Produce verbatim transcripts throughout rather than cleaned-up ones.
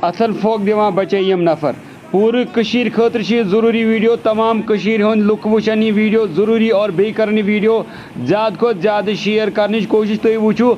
اتھن پھۄکھ دِوان بچے یِم نفر۔ پوٗرٕ کٔشیٖرِ خٲطرٕ چھِ یہِ ضروٗری ویٖڈیو۔ تمام کٔشیٖرِ ہُنٛد لُکھ وٕچھن یہِ ویٖڈیو ضروٗری اور بیٚیہِ کرن یہِ ویٖڈیو زیادٕ کھۄتہٕ زیادٕ شیئر کرنٕچ کوٗشِش۔ تُہۍ وٕچھِو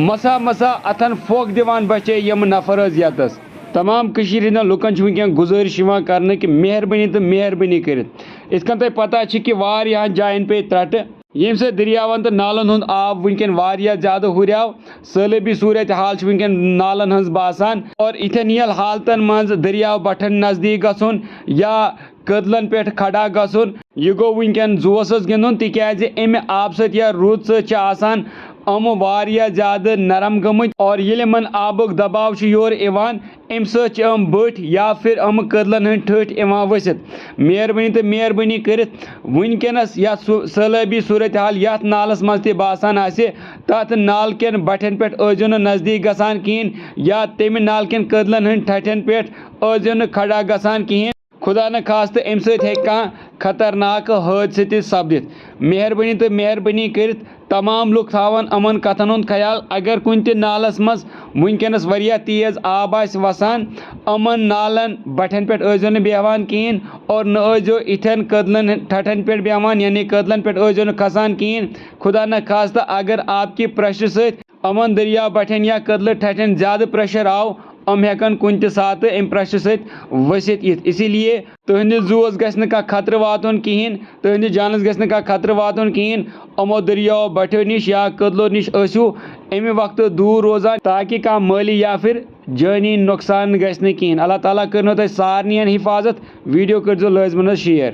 مسا مسا اتھن پھۄکھ دِوان بچے یِم نفر حظ یتس۔ تمام کٔشیٖرِ ہٕنٛدٮ۪ن لُکن چھِ وٕنکیٚن گُزٲرِش یِوان کرنہٕ کہِ مہربٲنی تہٕ مہربٲنی کٔرِتھ یِتھ کٔنۍ تۄہہِ پتہ چھِ کہِ واریاہن جاین پیٚیہِ ترٛٹہٕ، ییٚمہِ سۭتۍ دٔریاون تہٕ نالن ہُنٛد آب وٕنکیٚن واریاہ زیادٕ ہُریو۔ سٲلٲبی صوٗرت حال چھِ وٕنکیٚن نالن ہٕنٛز باسان اور یِتھٮ۪ن یِیَن حالتن منٛز دٔریاو بٹھن نزدیٖک گژھُن یا کٔدلن پٮ۪ٹھ کھڑا گژھُن۔ یہِ گوٚو وٕنکیٚن زُوَس سۭتۍ گِنٛدُن، تِکیازِ اَمہِ آبہٕ سۭتۍ یا روٗد سۭتۍ چھِ آسان یِم واریاہ زیادٕ نرم گٔمٕتۍ اور ییٚلہِ یِمن آبُک دباو چھُ یورٕ یِوان، اَمہِ سۭتۍ چھِ یِم بٔٹھۍ یا پھر یِم کٔدلن ہٕنٛدۍ ٹھٔٹھۍ یِوان ؤسِتھ۔ مہربٲنی تہٕ مہربٲنی کٔرِتھ وٕنکیٚنس یتھ سُہ سٲلٲبی صوٗرت حال یتھ نالس منٛز تہِ باسان آسہِ، تتھ نالہٕ کٮ۪ن بٹھٮ۪ن پٮ۪ٹھ ٲسۍزیو نہٕ نزدیٖک گژھان کِہیٖنۍ یا تَمہِ نالہٕ کٮ۪ن کٔدلن ہٕنٛدۍ ٹھٹھٮ۪ن پٮ۪ٹھ ٲسۍزیو نہٕ کھڑا گژھان کِہیٖنۍ۔ خدا نہ خواستہٕ اَمہِ سۭتۍ ہیٚکہِ کانٛہہ خطرناک حٲدثہٕ تہِ سپدِتھ۔ مہربٲنی تہٕ مہربٲنی کٔرِتھ تمام لُکھ تھاوَن یِمَن کَتھَن ہُنٛد خیال۔ اگر کُنہِ تہِ نالَس منٛز وٕنکیٚنَس واریاہ تیز آب آسہِ وَسان، یِمَن نالَن بَٹھٮ۪ن پٮ۪ٹھ ٲسۍزیو نہٕ بیٚہوان کِہیٖنۍ اور نہ ٲسۍزیو یِتھٮ۪ن کٔدلَن ٹھٹھٮ۪ن پٮ۪ٹھ بیٚہوان، یعنی کٔدلَن پٮ۪ٹھ ٲسۍزیو نہٕ کھسان کِہیٖنۍ۔ خدا نہ خواستہٕ اگر آب کہِ پریشرٕ سۭتۍ یِمَن دٔریاو بَٹھٮ۪ن یا کٔدلہٕ ٹھٹھٮ۪ن زیادٕ پریشر آو، یِم ہٮ۪کَن کُنہِ تہِ ساتہٕ اَمہِ پریشرٕ سۭتۍ ؤسِتھ یِتھ۔ اسی لیے تُہٕنٛدِس زُوَس گژھِ نہٕ کانٛہہ خطرٕ واتُن کِہیٖنۍ، تُہٕنٛدِس جانَس گژھِ نہٕ کانٛہہ خطرٕ واتُن کِہیٖنۍ۔ یِمو دٔریاو بَٹھیو نِش یا کٔدلو نِش ٲسِو اَمہِ وقتہٕ دوٗر روزان، تاکہِ کانٛہہ مٲلی یا پھر جٲنی نۄقصان گژھِ نہٕ کِہیٖنۍ۔ اللہ تعالیٰ کٔرِنو تۄہہِ سارنٕے حفاظت۔ ویٖڈیو کٔرۍزیو لٲزمَن حظ شیئر۔